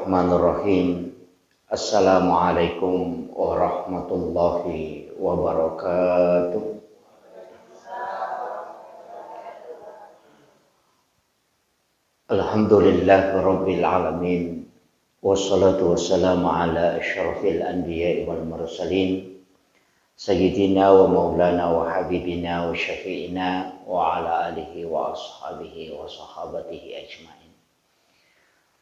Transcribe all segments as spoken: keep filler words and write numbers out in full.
Bismillahirrahmanirrahim. Assalamualaikum warahmatullahi wabarakatuh. Alhamdulillah rabbil alamin. Wassalatu wassalamu ala asyrafil anbiya'i wal mursalin. Sayyidina wa maulana wa habibina wa syafi'ina wa ala alihi wa ashabihi wa sahabatihi ajma'in.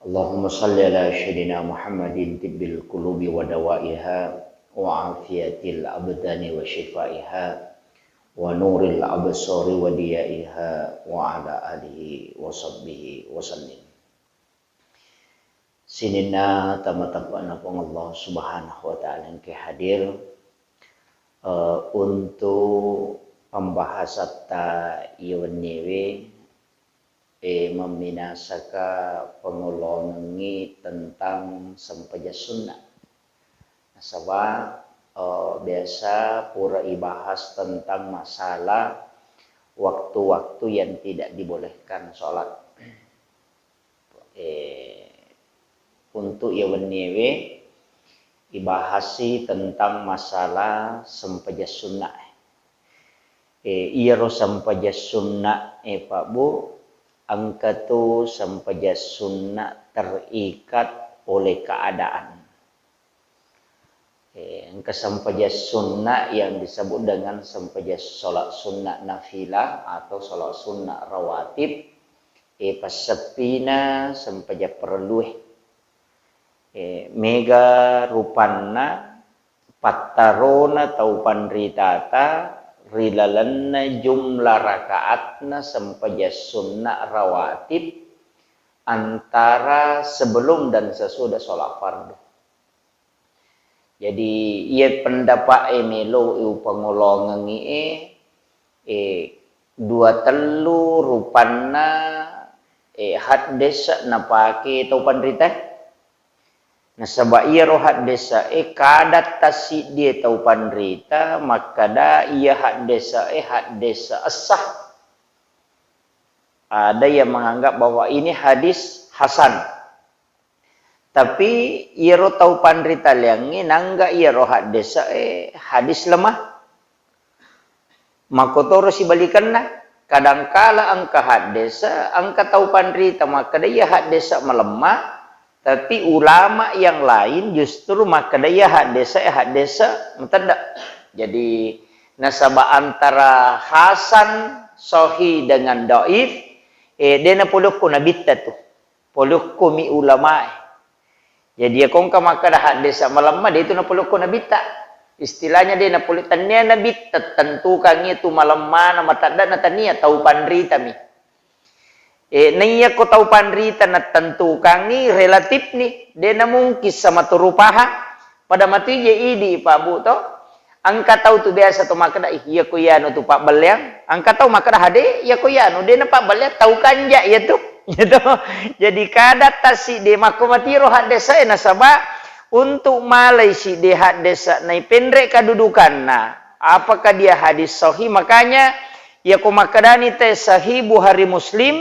Allahumma salli ala sayyidina Muhammadin tibbil qulubi wa dawaiha wa afiyatil abdani wa shifaiha wa nuril absari wa diyaiha wa ala alihi wa sahbihi wa sallim. Sininna tama-tamana Puang Allah Subhanahu wa Ta'ala engka hadir, eh, untuk pembahasatta iya wenniewe, eh, memminasaka pengolongengngi tentang sempajang sunnah. Nasaba, eh, biasa pura ibahas tentang masalah waktu-waktu yang tidak dibolehkan sholat. Eh, untuk iya wenniewe ibahasi tentang masalah sempajang sunnah. Eh, iyaro sempajang sunnah, eh, Pak Bu, engka tu sempajang sunnah terikat oleh keadaan. Eh, engka sempajang sunnah yang disebut dengan sempajang sholat sunnah nafilah atau sholat sunnah rawatib, eh, passeppina sempajang parellue. Eh, mega rupanna pattarona tau panritata ri lalenna jumlah rakaatna sempajang sunnah rawatib antara sebelum dan sesudah sholat fardu. Jadi, iya pendapat e melo upangolongengi e, eh, dua tellu rupanna, eh, haddesa napake tau panrita. Nasaba iyaro haddesa e kada tassiddie tau panrita makkada iya haddesa e haddesa essah. Ada yang menganggap bahwa ini hadis hasan. Tapi iyaro tau panritaleangnge nangga iyaro haddesa e hadis lemah. Makkotoro sibalikenna, kadangkala engka haddesa, engka tau panrita makkeda iya haddesa malemma, tapi ulama yang lain justru makkeda iya haddesa, haddesa matedda. Jadi nasaba antara hasan, sahih dengan dhaif, eh, de napolokko nabitta tu. Polokko mi ulamae. Jadi, iya ko engka makkeda haddesa malemma, de tu napolokko nabitta. Istilahnya de napolo-, tania nabitta tentukangngi tu malemmana, mateddana, tania, tau panritami. E, naiya ko tau panrita natentukangngi, relatifni, de namungkin sama tu rupaha. Pada matu je idi, Pak Bu, to? Engka tau tu biasa to makkeda, "Ih, iya ko iyanu tu pabbelleang." Engka tau makkeda, "Hade, iya ko iyanu, de napabbelleang, tau kanja iya tu." Gitu. Jadi kada tasi de makko matiro haddesa e nasaba untuk malai si de haddesa nai penre kedudukanna. Apakah dia hadis sahih? Makanya iya ko makkedani te sahih Bukhari Muslim,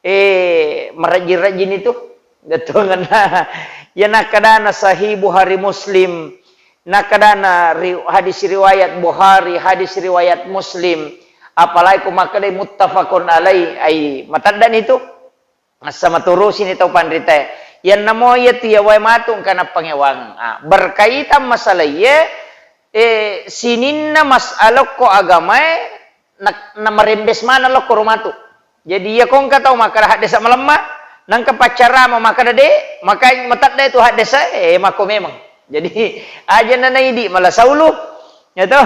eh, marajji-rajjini tu. Bettuangenna. Iya nakkadana sahih Bukhari Muslim, nakkadana ri-, hadis riwayat Bukhari, hadis riwayat Muslim, apalagi ku makkedai muttafaqun alai, ai mateddani tu. Assa maturusini tau panritae. Iyanna mo iya tu iya wae matu engka nappangewangeng. Ah, berkaitan masalah iye, eh, sininna masalah ko agamae, na, namarembes maneng lokko ro matu. Jadi iya ko engka tau makkeda haddesa malemma, nangka paccarama makkeda de, maka matedda tu haddesa, eh, makko memang. Jadi aja nanaidi mala saulu. Ya to?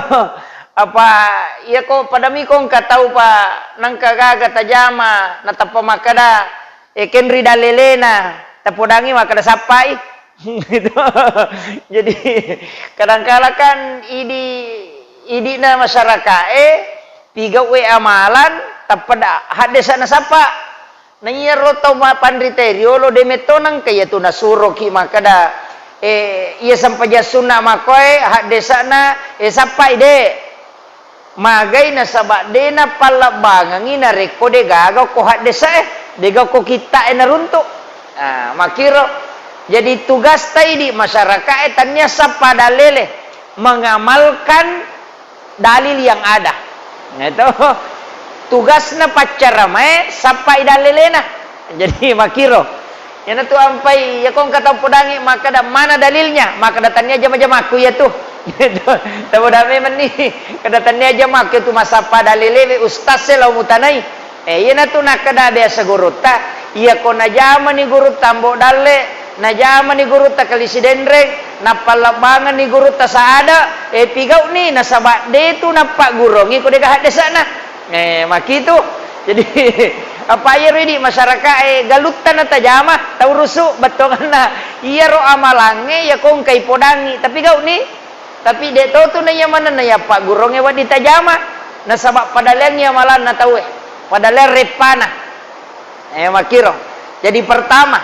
Apa iya ko padami ko engka tau pa nangka gaga tajama natappa makkeda, eh, kenri dalelena, tapodangi makkeda sappai. Gitu. Jadi, kadangkala kan idi, idina masyarakae pigauwe amalan, tappa da-, haddesa nasappa. Na iyaro tau ma-, panrita riolo de metto nangka iya tu nasuroki makkeda, eh, iya sempajang sunna makkoe haddesana, eh, sappai de. Magai nasaba de napallebbangengi narekko de gaga ko haddesa e, de gaga ko kitta e naruntu. Ah, makkiro. Jadi tugasta idi masyarakae tania sappa dalele, mengamalkan dalil yang ada. Itu tugasna paccaramae sappai dalelena. Jadi makkiro. Iyanatu ampai, iyako engka tau podangi makkeda, "Mana dalilnya?" Makkeda, "Tania jama-jamakku iyatu." Tau podangi menni, kada tania jamakku iyatu, masappa dalelewe ustaz e lao mutanai. Eh, iyanatu nakkeda biasa gurutta, iyako najamani gurutta Ambo Dalle, najamani gurutta Kali Sidenreng, nappallebbangenni gurutta Saada, eh, pigau'ni, nasaba detu nappaggurongi ko dega haddesa'na. Eh, makitu. Jadi, apa iyaro idi masyarakae galutta natajama, taurusu bettuanganna. Iyaro amalangnge iyako engkai podangi, tapi gau'ni. Tapi de totu naiya manenna iya paggurongnge wedding tajama, nasaba padaleangngi amalanna tauwe, padaleang reppana. Eh, makkiro. Jadi pertama,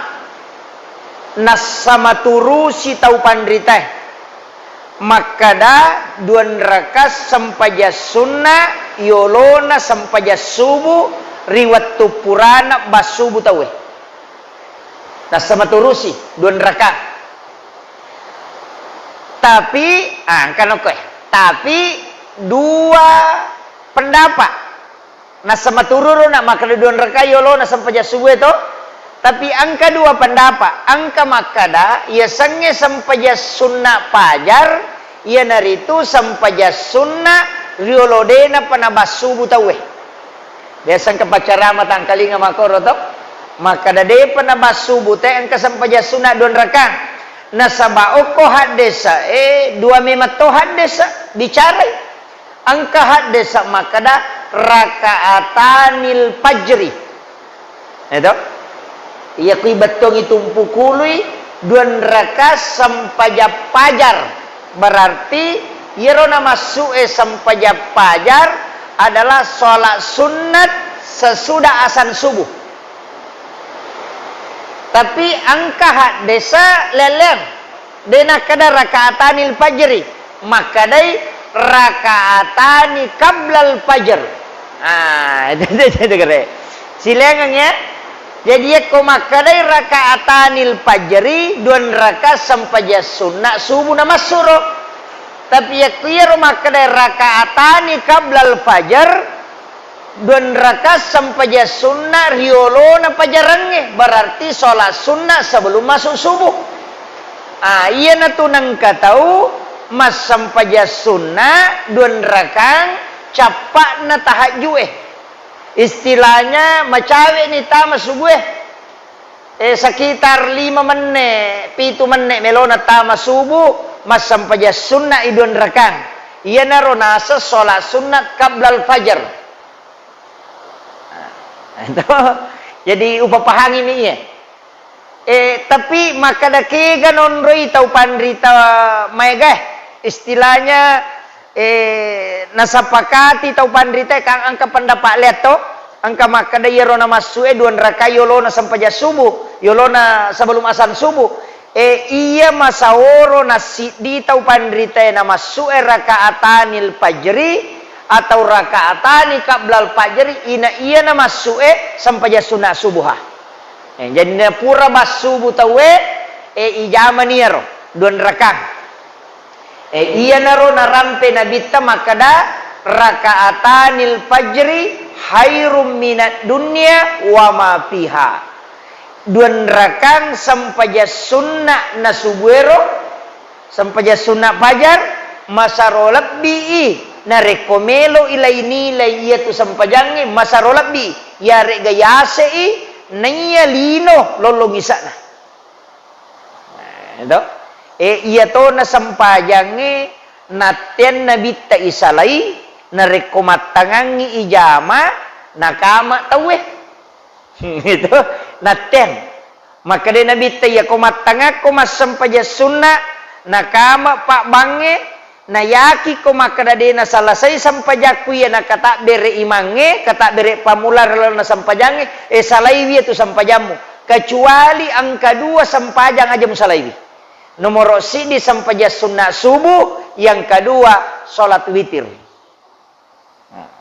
nassamaturusi tau panritae. Makkeda duanraka sempajang sunna yolona sempajang subuh ri wettu purana bassubu tauwe. Nassamaturusi duanraka. Tapi, ah, engka nokkoe. Tapi dua pendapat. Nassamaturusi na makkeda duanraka yolona sempajang subuh e to. Tapi engka dua pendapat. Engka makkeda, yasengnge sempajang sunna pajar, iyanaritu sempajang sunna riolo denapa nabassubu tauwe. Biasa engka paccarama tangkalinga makkoro to. Makkeda depa nabassubu te engka sempajang sunna duanraka. Nasaba okko haddesa e dua memang to haddesa bicarai. Engka haddesa makkeda rakaatanil fajri. Eto? Iya kui bettuangngi tumpu kului duanraka sempajang pajar. Berarti iyaro namassu'e sempajang pajar adalah sholat sunnat sesudah asan subuh. Tapi engka haddesa leleng. De nakkeda rakaatanil fajri, makkedai rakaatani qablal fajr. Ah, itu, itu, itu kere. Silengeng ya. Jadi yakko makkedai rakaatanil fajri, duanraka sempajang sunna subuh namassuro. Tapi yakko iyaro makkedai rakaatani qablal fajr, duanraka sempajang sunna riolona pajarengnge, berarti sholat sunna sebelum masuk subuh. Ah, iyanatu nengka tau massempajang sunna duanrakang cappa'na tahajju'e. Istilahnya macawe'ni tama subuh e. Eh, sekitar lima menne, pitu menne melona tama subuh, massempajang sunna i duanrakang. Iyanaro naseng sholat sunnat qablal fajr. Nah, itu. Jadi upapahangi mi iya. Eh, tapi makkeda kega nonroi tau panrita maegae. Istilahnya, eh, nasapakati tau panrita kan engka pendapat lea to, engka makkeda iyaro namassu'e duanraka yolona sempajang subuh, yolona sebelum asan subuh. Eh, iya masaworo nassiddi tau panritae namassu'e rakaatanil fajri atau rakaatani qablal fajri, ina iya namassu'e sempajang sunna subuha. Eh, jadi napura bassubu tauwe, eh, ijamani iyaro duanrakang. Eh, iyanaro narampe Nabitta makkeda, "Rakaatanil fajri khairum minad dunya wa ma fiha." Duanrakang sempajang sunna na subuero, sempajang sunna fajar, masaro lebbi i. Narekko melo i lai-nilai iyatu sempajangnge, masaro lebbi i. Iyare'ga yase i, naiya lino lollong isa'na. Nah, itu. Eh, iyatona sempajangnge natteang Nabitta isalai, narekko mattangangngi ijama, nakama tauwe. Itu, natteang. Makkeda Nabitta, iyako mattangakko massempajang sunna, nakama pabbangnge, Nayakiko makkeda de nasalasai sempajakku iya nakatabbere imangnge, katabbere pammula ri lalenna sempajangnge, eh, salaiwi iyatu sempajammu. Kecuali engka dua sempajang aja musalaiwi. Nomoro siddi sempajang sunna subuh, yang kedua salat witir. Nah.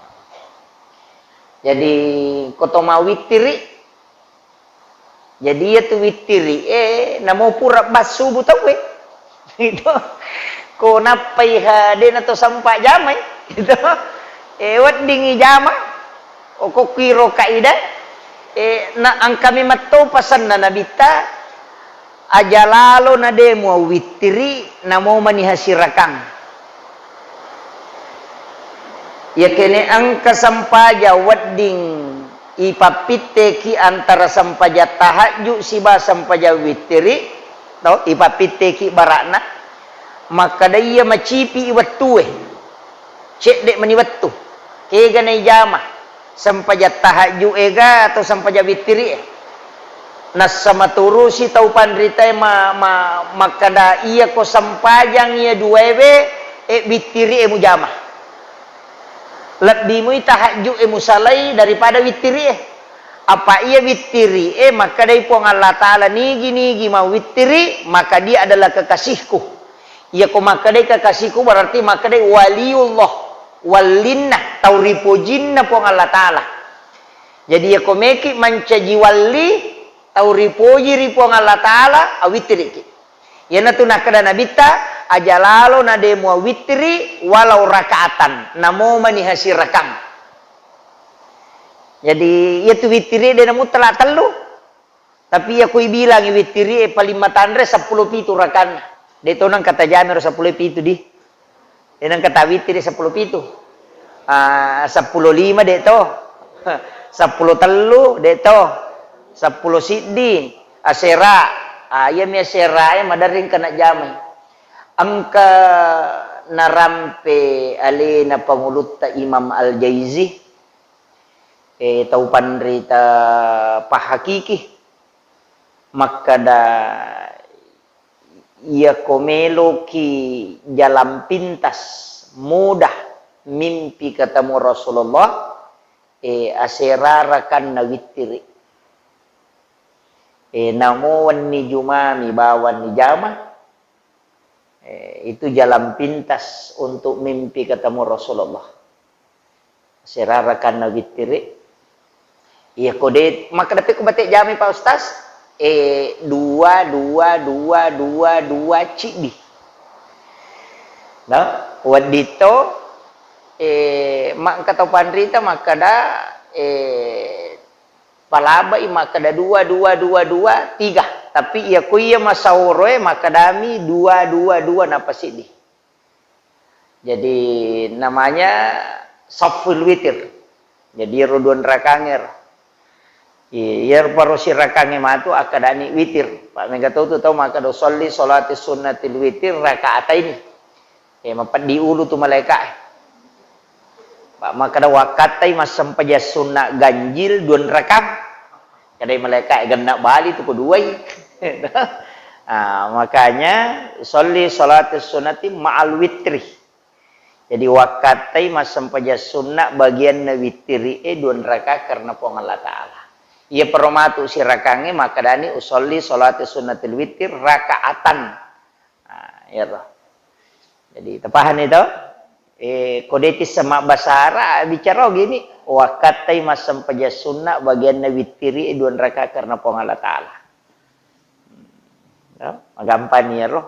Jadi, ko to mawittiri, Jadi iyatu wittiri e namo pura bassubu tauwe. Itu ko nappai ha de na to sempa jamai. Itu e weddingi jama. Okokiro kaidah e na angkami matto pasanna nabitta. Aja lalo na de muawittiri namo maniha sirakang. Iyakene engka sempajang wedding ipappitteki antara sempajang tahajju siba sempajang wittiri, to, ipappitteki bara'na, makkada iya macipi wettue, cedde mani wettu, kega naijama, sempajang tahajju ega atau sempajang wittiri e. Nassa maturusi tau panritae ma-, ma-, makkada iyako sempajang iya duaewe, e, wittiri e mujama. Lebbi mui tahajju e musalai daripada wittiri e. Apa iya wittiri e makkadai Puang Allah Ta'ala, "Nigi-nigi mawittiri, maka dia adalah kekasihku." Iyako makkadai kekasihku berarti makkadai waliullah, wallinna, tau ripojinna Puang Allah Ta'ala. Jadi iyako meki mancaji walli, tau ripoji ri Puang Allah Ta'ala, awittiriki. Iyanatu nakkeda Nabitta, "Aja lalo na de muawittiri walau rakaatan, namo maniha sirakang." Jadi iyatu wittiri de namuttala tellu. Tapi iyako ibilangi wittiri e paling matanre seppulo pitu rakanna. De to nengka tajami ro seppulo pitu di. De nengka tawittiri seppulo pitu. Ah, seppulo lima de to. Seppulo tellu de to. Seppulo siddi asera. Ah, iyami asera e maderring kena jamai. Engka narampe alena pangulutta Imam Al-Jaizi, eh, tau panrita pahakiki, makkada, "Iyako meloki jalan pintas, mudah mimpi ketemu Rasulullah, eh, asera rakanna wittiri. Eh, namo wenni jumami bawang nijama, eh, itu jalan pintas untuk mimpi ketemu Rasulullah." Asera rakanna wittiri. Iyako de, makkeda pekko bate jamai Pak Ustaz, eh, dua, dua, dua, dua, dua, ciddi. Nah, wedditto, eh, ma-, engka tau panrita makkeda, eh, palabai makkeda dua, dua, dua, dua, tiga. Tapi iyako iya masaoroe makkedami dua, dua, dua, napasiddi. Jadi namanya saful witir. Jadi ero dua rakange ro. I-, iyaro paro sirakange matu akkadani witir. Pak mega tau tu tau makkeda usolli sholati sunnatil witir rakaataini. Eh, mapeddi ulu tu malaika e. Pak makkeda wakkattai massempajang sunna ganjil dua rakang. Kadai malaika e, "Genna bali tu ko duai." Ah, makanya usolli sholati sunnati ma'al witri. Jadi wakkattai massempajang sunna bagianna wittiri e dua raka karena Puang Allah Ta'ala. Iya peromatu sirakangnge makkedani usolli sholati sunnatil witir rakaatan. Nah, iyaro. Jadi tapahani to? Eh, ko de tisseng mabbasa Arab, bicara gini, wakkattai massempajang sunna bagianna wittiri e dua raka karena Puang Allah Ta'ala. Ya, magampang ni iyaro.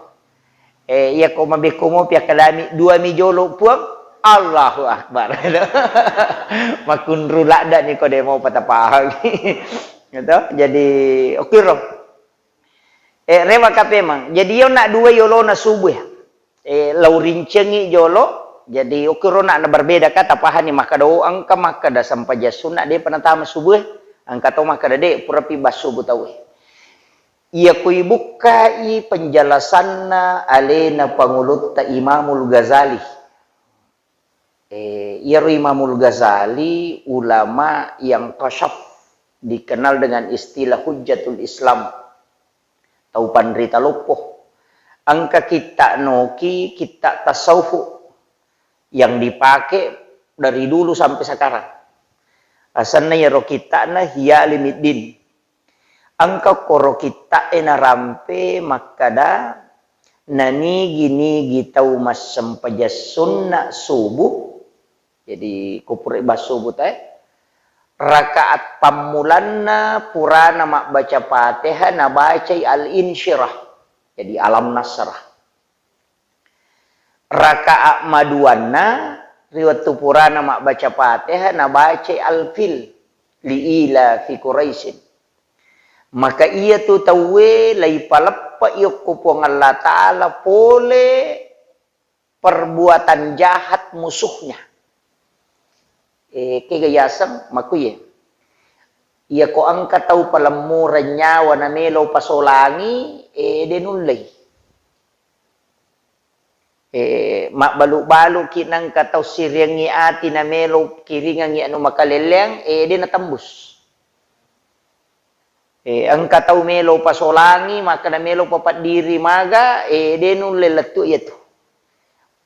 Eh, iya ko mabekko mopi akkalami dua mi jolo Puang, Allahu Akbar. Makunru ladda ni ko de mo patapahang. Gitu. Jadi, oke ro. Eh, rewa kapemang. Jadi, iyo na dua yolona subuh ya. Eh, lau rincengi jolo. Jadi, oke ro na berbeda kata pahani makkada, oh, engka makkada sempajang sunna de panatama subuh. Engka to makkada de purapi bassubu tau. Iya kui bukkai penjelasanna alena pangulutta Imamul Ghazali. Eh, iyaro Imamul Ghazali ulama yang kasyaf, dikenal dengan istilah Hujjatul Islam. Tau panrita loppo. Engka kitta noki, kitta tasawuf yang dipakai dari dulu sampai sekarang. Asenna iyaro kitta'na Ihya Ulumuddin. Engka koro kitta'e narampe makkada, nanigi-nigi tau massempajang sunna subuh, jadi ko pura bassubu tae, Rakaat pammulanna purana mabbaca Fatihah nabacai Al-Insyirah. Jadi Alam Nasrah. Rakaat maduanna ri wettu purana mabbaca Fatihah nabacai Al-Fil li ila fi Quraisyin. Maka iyatu tauwe laipaleppe'i okko Puang Allah Ta'ala pole perbuatan jahat musuhnya. Eh, kega yaseng makuye. Iyako engka tau palemmureng nyawa namelo pasolangi, eh, de nullei. Eh, mabbalu-baluki nengka tau siriangngi ati namelo kiringangngi anu makalelleang, eh, de natembus. Eh, engka tau melo pasolangi, makkeda melo papaddiri maga, eh, de nulle lettu iyatu.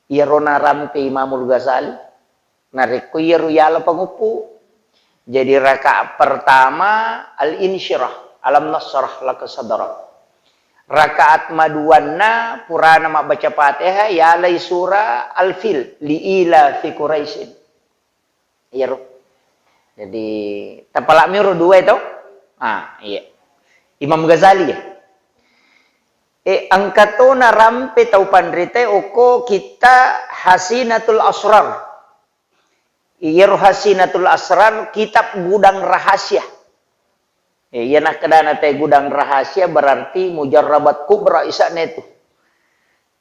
Iyaro narampe Imamul Ghazali. Narekko iyaro yala panguppu. Jadi rakaat pertama Al-Insyirah, Alam Nasrah laka sadrak. Rakaat maduanna purana mabbaca Fatihah, yalai surah Al-Fil, li ila fi Quraisyin. Iyaro. Jadi, tapalak miro dua itu. Ah, iya. Imam Ghazali ya. Eh, engka to narampe tau panrita okko kitta Hasinatul Asrar. Iyaro Hasinatul Asrar kitab gudang rahasia. Eh, iya nakkedana te gudang rahasia berarti mujarrabat kubra isa'na itu.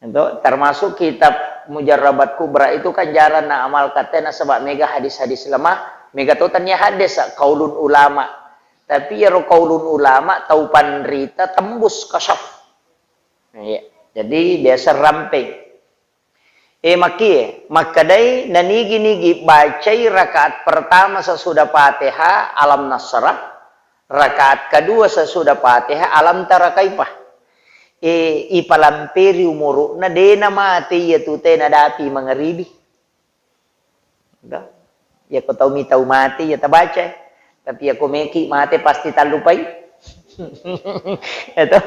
Itu termasuk kitab mujarrabat kubra itu kan jarang na amal katanya nasaba mega hadis-hadis lemah, mega to tania hadis kaulun ulama. Tapi iyaro kaulun ulama tau panrita tembus kasyaf. Iya. Jadi biasa rampeng. Eh, makkie, makkedai nanigi-nigi bacai rakaat pertama sesudah Fatihah Alam Nasrah, rakaat kedua sesudah Fatihah Alam Tara Kaifah. Eh, ipalamperi umuru'na, dena mate iyatu te nadapi mangaribi. Dah. Iyako tau mi tau mate, iya tabaca. Tapi iyako meki mate pasti tallupai. Itu.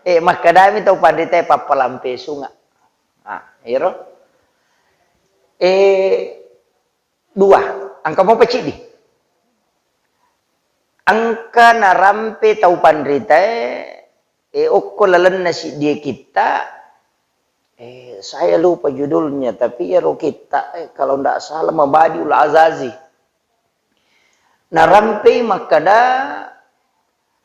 Eh, makkedami tau panrita pappalampe sunga. Ah, ero. Eh, dua. Engka mopa ciddi. Engka narampe tau panritae, eh, okko lalenna siddie kitta, eh, saya lupa judulnya, tapi ero kitta, eh, kalau ndak salah Mabadiul Azazi. Narampei makkeda,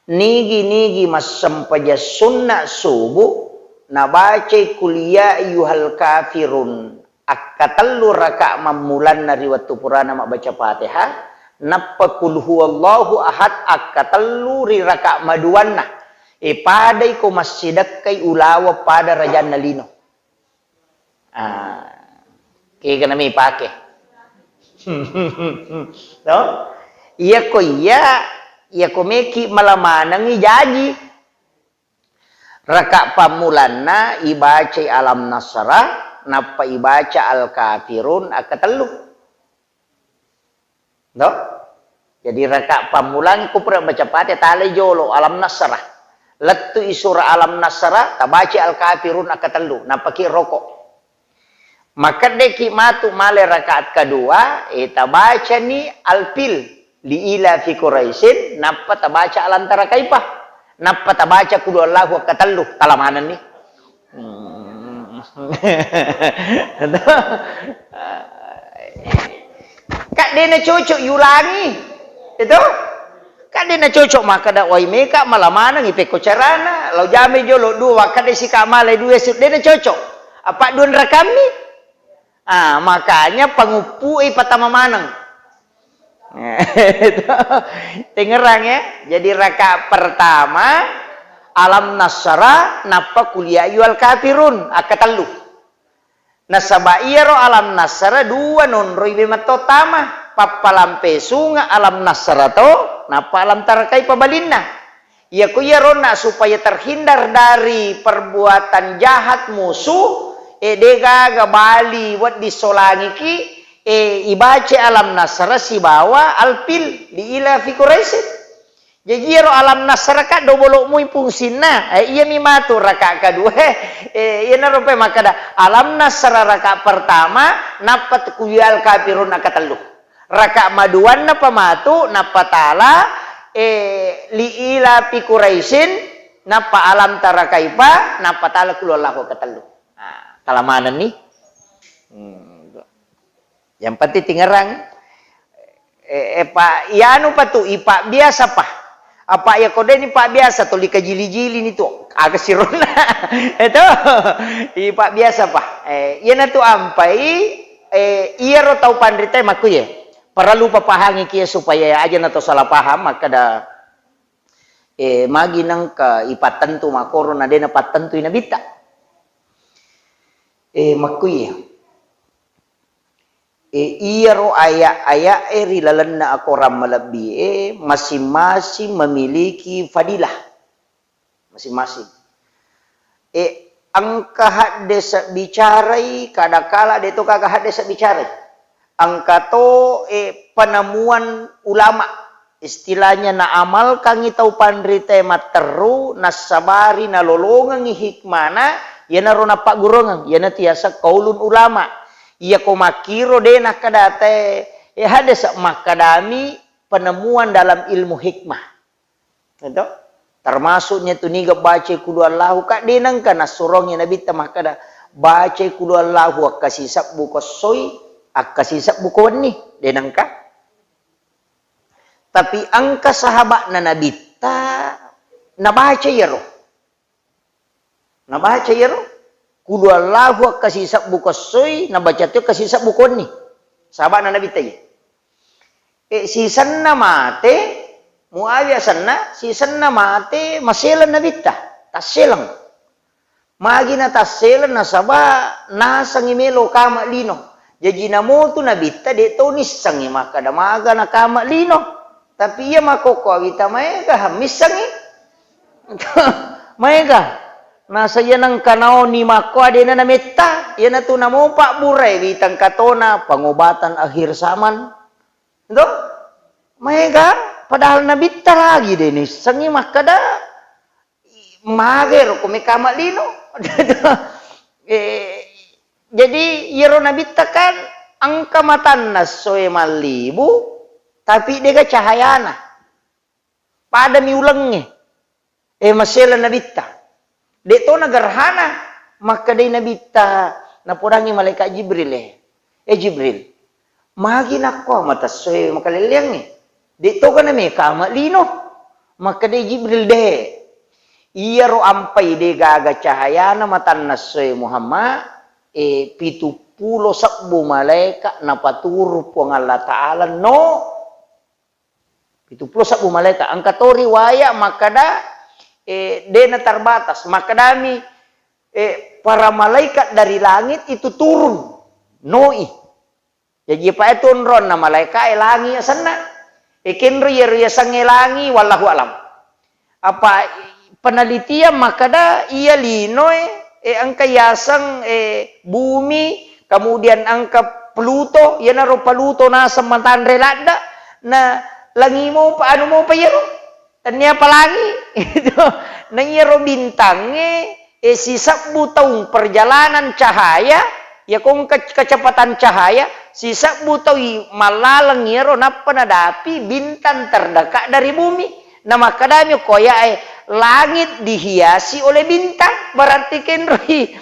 nigi-nigi massempajang sunna subu, nabacai Qul ya ayyuhal kafirun akkatellu raka mammulanna ri wettu purana mabbaca Fatihah, nappa Qul huwallahu ahad akkatellu ri raka maduanna. E, padai ko massidekkai ulaweng pada rajanna lino. Ah, kega nami pake. To? Iyako iya, iyako meki mala manengi jaji. Raka pammulanna ibacai Alam Nasrah, nappa ibaca Al-Kafirun akkatellu. To? Jadi raka pammulang kupra baca Fatihah, talai jolo Alam Nasrah. Lettui surah Alam Nasrah, tabaci Al-Kafirun akkatellu, nappaki roko. Makeddeki matu male rakaat kedua, eh, tabacani Al-Fil, li ila fi Quraisyin, nappa tabaca Alam Tara Kaifah, nappa tabaca Qul huwallahu akkatellu, talamanenni. Hmm. Kak dena cocok yulangi. Itu? Kan dena cocok makkeda wai meka mala maneng ipekko carana, lau jame jolo dua wakkeda sika male dua su dena cocok. Apa dua rakammi? Ah, makanya panguppu ipatama maneng. Tengerang ya. Jadi rakaat pertama Alam Nasrah, nappa Qul ya ayyuhal kafirun, akkatellu. Nasaba iyaro Alam Nasrah dua nonroi be mattottama, pappalampe sunga Alam Nasrah to, nappa Alam Tara Kaifah balinna. Iyako iyaronna supaya terhindar dari perbuatan jahat musuh, e, degaga bali wedding solangiki, e, ibaca Alam Nasrah sibawa Al-Fil li ila fi Quraisyin. Jaji iyaro Alam Nasrah ka dobolo mui fungsinna. Eh, iyami matu raka kedua. Eh, iyanaro pe makkeda Alam Nasrah raka pertama, nappa Qul ya ayyuhal kafirun raka tellu. Raka maduanna pa matu, nappa tala, eh, li ila fi Quraisyin, nappa alam tara kaifa, nappa tala qul huwallahu ketellu. Nah, tala manenni. Hmm. Yang penting tingerang. Eh, eh, pa, ianu pa tu, ipabbiasa pa. Apa iya ko deni pabbiasa tu, lika jili-jili ni tu. Aga sirona. Itu. Ipabbiasa pa. Eh, iyana tu ampai, eh, iyaro tau panrita makkuye. Perlu papahangi kia supaya aja na to salah paham, makkada, eh, magi nangka ipattentu makoro na dena pattentui nabitta. Eh, makkuye. E, iyaro aya-ayae ri lalenna akorang malebbi'e masing-masing memiliki fadilah. Masing-masing. E, engka haddese bicarai, kadakala de to gaga haddese bicarai. Engka to, e, penemuan ulama. Istilahnya naamalkangngi tau panritae matteru, nassabari nalolongengngi hikmana, iyanaro nappaggurungeng, iyanatu yaseng qaulun ulama. Iyako makkiro de nakkadatae, eh, hadese, makkadami penemuan dalam ilmu hikmah. Gitu? Termasuknya tu niga baca qul huwallahu, ka de nengka nassurongi nabitta makkada, baca qul huwallahu akkasisebbu ko essoi, akkasisebbu ko wenni, de nengka. Tapi engka sahaba'na Nabitta nabaca iyaro. Nabaca iyaro. Qul huwallahu akkasisebbu ko essoi, nabaca to akkasisebbu ko wenni. Sahaba'na Nabitta iya. E, sisenna mate, Muawiyah senna, sisenna mate, maseleng Nabitta. Tasseleng. Magi natasseleng nasaba nasengngi melo kama lino. Jaji namotu nabitta de to nissengngi makkada maga nakama lino. Tapi iya makkokko awita maega missengngi. Maega. Nasa iya nengka naoni makko adena nametta, iyanatu namo pabburai witang katona pengobatan akhir zaman. Itu? Maega, padahal nabitta lagi de nissengngi makkada Magero ko mekama lino. Eh, jadi iyaro nabitta kan engka matanna essoe mallibu, tapi dega cahayana. Padami ulengnge. Eh, masela nabitta. De to nagerhana, makkedai nabitta, napodangi malaikat Jibril, eh. Eh, Jibril, magi nakko mata essoe makalelleangnge? De toga namekama lino? Makkedai Jibril, de. Iyaro ampai de gaga cahayana matanna essoe Muhammad, e, pitu pulo sebbu malaeka napaturung Puang Allah Ta'ala no. Pitu pulo sebbu malaeka. Engka to riwaya makkada, e, dena terbatas. Makkedami, e, para malaikat dari langit itu turun. Noi. Jaji, pa itu onronna malaekae langi asenna. E, kenro iyaro yasengnge langi, wallahu alam. Apa penelitian makkada iya linoe, e, engka yaseng, e, bumi, kemudian engka Pluto, iyanaro Pluto naseng matanre ladde, na langi mopa, anu mopa iyaro. Tennia palangi. Itu. Na iyaro bintangnge, e, sisebbu taung perjalanan cahaya, iya ko engka kecepatan cahaya, sisebbu taui mallaleng iyaro nappa nadapi bintang terdekat dari bumi. Na makkedami ko ayae, langit dihiasi oleh bintang, berarti kenroi.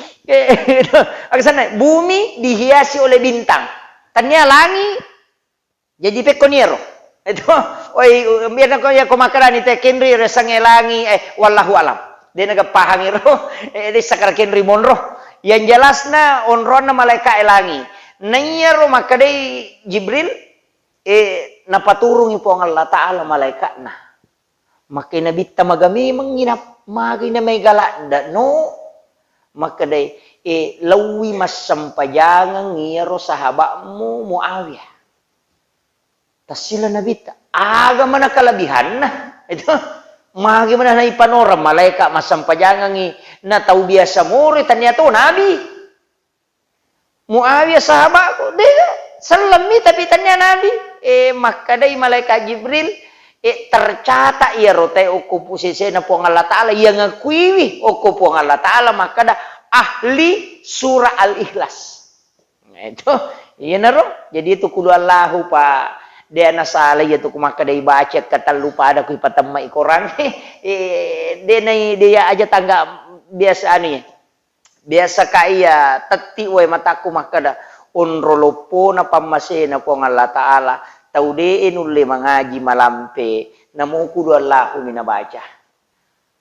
Aksanna, bumi dihiasi oleh bintang. Tennia langi. Jadi pekkoni ero. Itu, oi, biar ko ya ko makarani te kenri resangnge langi, eh, wallahu alam. De naga pahang ero, eh, de sakara kenri monro. Yang jelasna onronna malaika e langi. Naiyaro makkedai Jibril, eh, napaturungi Puang Allah Ta'ala malaikatna. Makkedai Nabitta, maga memengngi na-, magai na mega ladde no? Makkedai, eh, laowi massempajangeng iyaro sahabatmu Muawiyah. Tassila Nabitta, aga mana kelebihanna? Itu, magi mana naipanoreng malaika massempajangengngi na tau biasa moroi, tania to nabi. Muawiyah sahabatku, de, sellemmi tapi tania nabi. Eh, makkedai malaikat Jibril, eh, tercatat iyaro tae okko pu-, sesena Puang Allah Ta'ala, iya ngakuiwi okko Puang Allah Ta'ala makkeda ahli surah Al-Ikhlas. Itu, iyanaro. Jadi itu kudu Allahu, Pak. De' nasala iya tu ku makkeda ibaca katellu pada ku ipatemmai Korang. Eh, de' nai, de' iya aja tangga biasa anu ya. Biasa ka iya tetti wae matakku makkeda, onro loppona pammasena Puang Allah Ta'ala, tau de'e nulle mangaji malampe, namo kudu Allahu mi nabaca.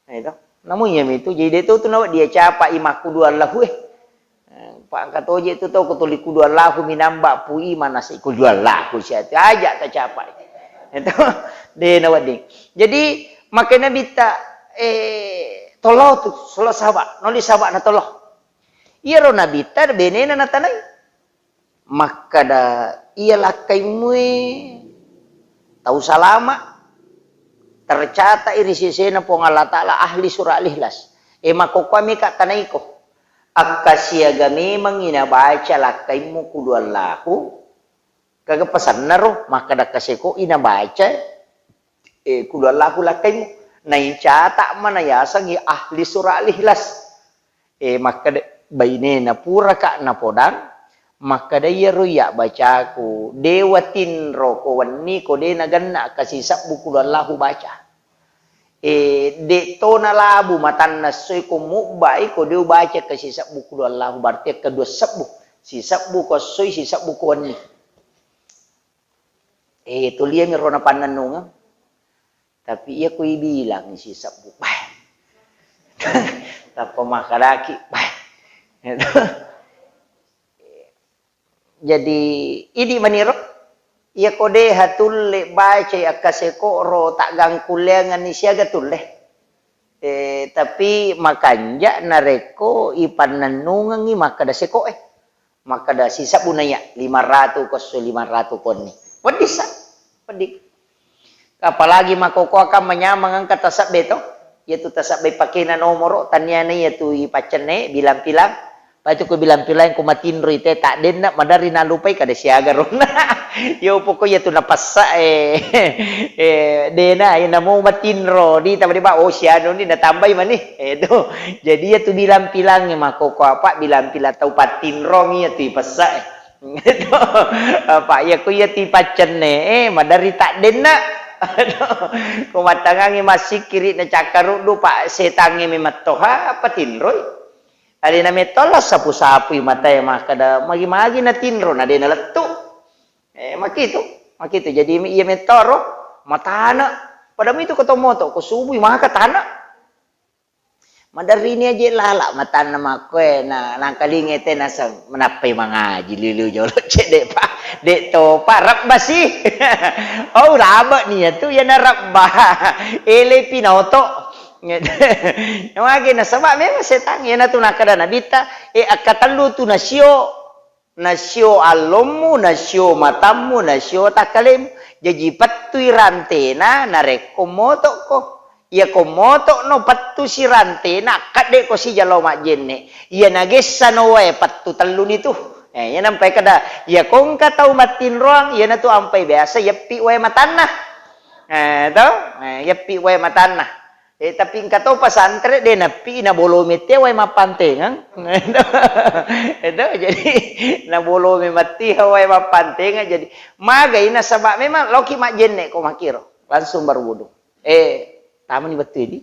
Nah, itu. Namu iya mitu, jadi de' to tu nawa dia capa i makkudu Allahu eh. Eh, pa engka toje tu tau ko tuli kudu Allahu minamba pui manase kudu Allahu sia tu aja ta capa. Itu de' nawedding. Jadi, makkeda Nabitta, eh, tolo tu, solo saba, noli saba na tolo. Iyaro Nabitta benena natanai. Makkeda, iya lakkaimue tau salama, tercatat i ri sesena Puang Allah Ta'ala ahli surah Al-Ikhlas. E, makkokkoe meka tanaiko. Akkasiaga memangngi nabaca lakkaimmu kudu Allahu, kaga pasanna ro, makkeda kaseko i nabaca, eh, kudu Allahu lakkaimmu. Naicata mana yasengngi ahli surah Al-Ikhlas. Eh, makkeda bainena puraka napodang, makkeda iyaro iya bacaku, de' watinro ko wenni ko de' nagenna kasisebbu kudu Allahu baca. Eh, de' to nalabu matanna soi ko mubbai ko de' ubaca kasisebbu kudu Allahu, berarti kedua sebbu. Sisebbu ko soi, sisebbu ko wenni. Eh, tuliami ro napannennungeng. Tapi iya ku ibilang sisebbu. Bah. Tappa makkedaki. Bah. Jadi, idi maniro. Iya ko de' hatulle bacai akkaseko ro taggangkulleangenni siaga tulle. Eh, tapi makanja narekko ipannennungengngi makkeda seko e. Makkeda sisebbu naiya, lima ratu ko esso, lima ratu konni. Wedding sa, wedding. Apalagi makkokkoe kan manyameng engka tasebbe to. Iyatu tasebbe pakena nomoro, taniana iyatu ipaccenne, bilang-pilang. Patu ko bilang-pilang ko matinroi te, taddenna maderri nalupai kada siaga ronna. Yo pokok iyatu napessa e, eh, dena, eh, namo matinro, di taba deba, oh, sianu ni natambai mani. Eh, tu. Jadi iyatu bilang-pilang e makkokkoe apa, bilang-pilang tau pattinrong iyatu ipessa e. Apa iya ko iyatu ipaccenne e, maderri taddenna. Ko mattangangi massikkiri na cakkaruddu, Pak, setangnge memettoha apa tinroi. Alena metto la sapu-sapui matae makkeda magi-magi natinro na de' nalettu. Eh, makitu, makitu. Jadi iya mettoro matana. Pada mitu ko to moto, ko subui maka tana. Maderrini aje lala matanna makkoe na nangkalinge te naseng menappai mangaji liu-liu jolo cedde pa de' topa rebba si. Oh, rabe ni iyatu iyana rebba. Ele pinoto. Magi nasaba memang setang iyana tu nakkeda Nabitta, eh, akkatellu tu nasio. Nasio allommu, nasio matammu, nasio takkalemu. Jaji pettui rantena narekko motokko. Iyako motokno pettusi rantena, akkedde ko sijalo majjenne. Iya nagessano wae pettu telluni tu. Eh, iya nampai kada, iyako engka tau mattinroang, iyanatu ampai biasa yeppi wae matanna. Eh, to? Eh, yeppi wae matanna. Eh, tapi engka to pesantren de' nappi nabolomi te wae mappantengeng. Itu, jadi nabolomi matti wae mappantengeng. Jadi magai nasaba memang loki majjenne ko makkiro. Langsung berwudu. Eh, tamani wettu di.